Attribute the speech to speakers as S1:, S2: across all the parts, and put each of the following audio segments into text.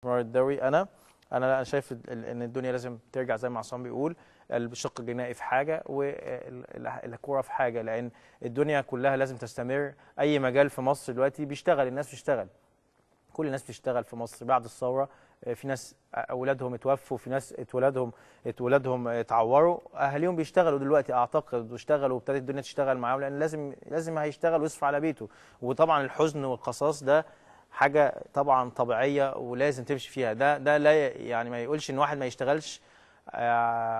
S1: استمرار الدوري. انا شايف ان الدنيا لازم ترجع زي ما عصام بيقول، الشق الجنائي في حاجة والكوره في حاجة، لان الدنيا كلها لازم تستمر. اي مجال في مصر دلوقتي بيشتغل، الناس بتشتغل، كل الناس بتشتغل في مصر بعد الثورة. في ناس اولادهم اتوفوا، في ناس اتولادهم اتعوروا، اهاليهم بيشتغلوا دلوقتي اعتقد، واشتغلوا وابتدت الدنيا تشتغل معاهم، لان لازم هيشتغل ويصرف على بيته. وطبعا الحزن والقصاص ده حاجة طبعا طبيعية ولازم تمشي فيها. ده لا يعني ما يقولش ان واحد ما يشتغلش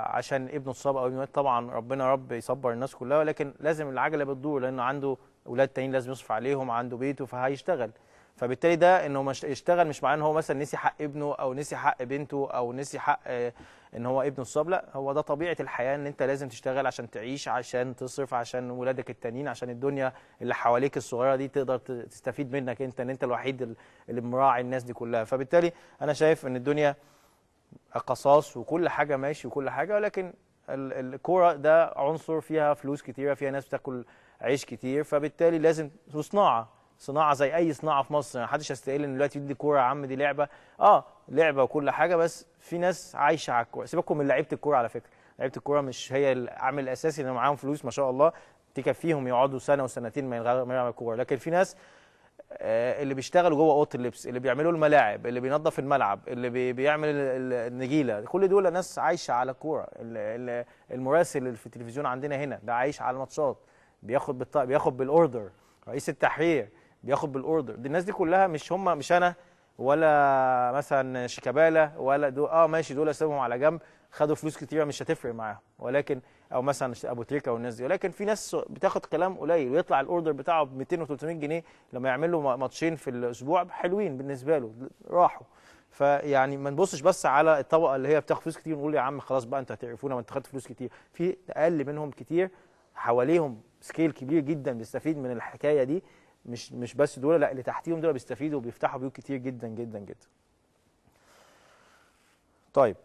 S1: عشان ابنه اتصاب او ابنه مات. طبعا ربنا رب يصبر الناس كلها، ولكن لازم العجلة بتدور، لانه عنده اولاد تانيين لازم يصرف عليهم، عنده بيته، فهيشتغل. فبالتالي ده انه مش يشتغل مش معناه ان هو مثلا نسي حق ابنه او نسي حق بنته او نسي حق ان هو ابنه اتصاب، لا، هو ده طبيعة الحياة، ان انت لازم تشتغل عشان تعيش، عشان تصرف، عشان ولادك التانيين، عشان الدنيا اللي حواليك الصغيرة دي تقدر تستفيد منك انت، ان انت الوحيد اللي مراعي الناس دي كلها. فبالتالي انا شايف ان الدنيا قصاص وكل حاجة ماشي وكل حاجة، ولكن الكورة ده عنصر فيها فلوس كتيرة، فيها ناس بتاكل عيش كتير، فبالتالي لازم صناعة زي اي صناعة في مصر. ما حدش يستقل ان دلوقتي دي كورة يا عم، دي لعبه، لعبه وكل حاجة، بس في ناس عايشه على الكورة. سيبكم من لعيبة الكورة، على فكرة لعيبة الكورة مش هي العامل الاساسي، اللي معاهم فلوس ما شاء الله تكفيهم يقعدوا سنة وسنتين ما يلعبوا كورة، لكن في ناس اللي بيشتغلوا جوه اوضة اللبس، اللي بيعملوا الملاعب، اللي بينظف الملعب، اللي بيعمل النجيله، كل دول ناس عايشه على الكورة. المراسل اللي في التلفزيون عندنا هنا ده عايش على الماتشات، بياخد بال order، رئيس التحرير بياخد بال order. دي الناس دي كلها مش هم، مش انا ولا مثلا شيكابالا ولا دول، ماشي دول اسيبهم على جنب، خدوا فلوس كتيرة مش هتفرق معاهم، ولكن او مثلا ابو تريكه والناس دي، ولكن في ناس بتاخد كلام قليل ويطلع ال order بتاعه ب 200 و300 جنيه لما يعمل له ماتشين في الاسبوع حلوين بالنسبة له، راحوا. فيعني ما نبصش بس على الطبقة اللي هي بتاخد فلوس كتير ونقول يا عم خلاص بقى انتوا هتعرفونا، ما انتوا خدتوا فلوس كتير. في اقل منهم كتير حواليهم scale كبير جدا بيستفيد من الحكاية دي، مش بس دول، لا اللي تحتيهم دول بيستفيدوا وبيفتحوا بيوت كتير جدا جدا جدا. طيب.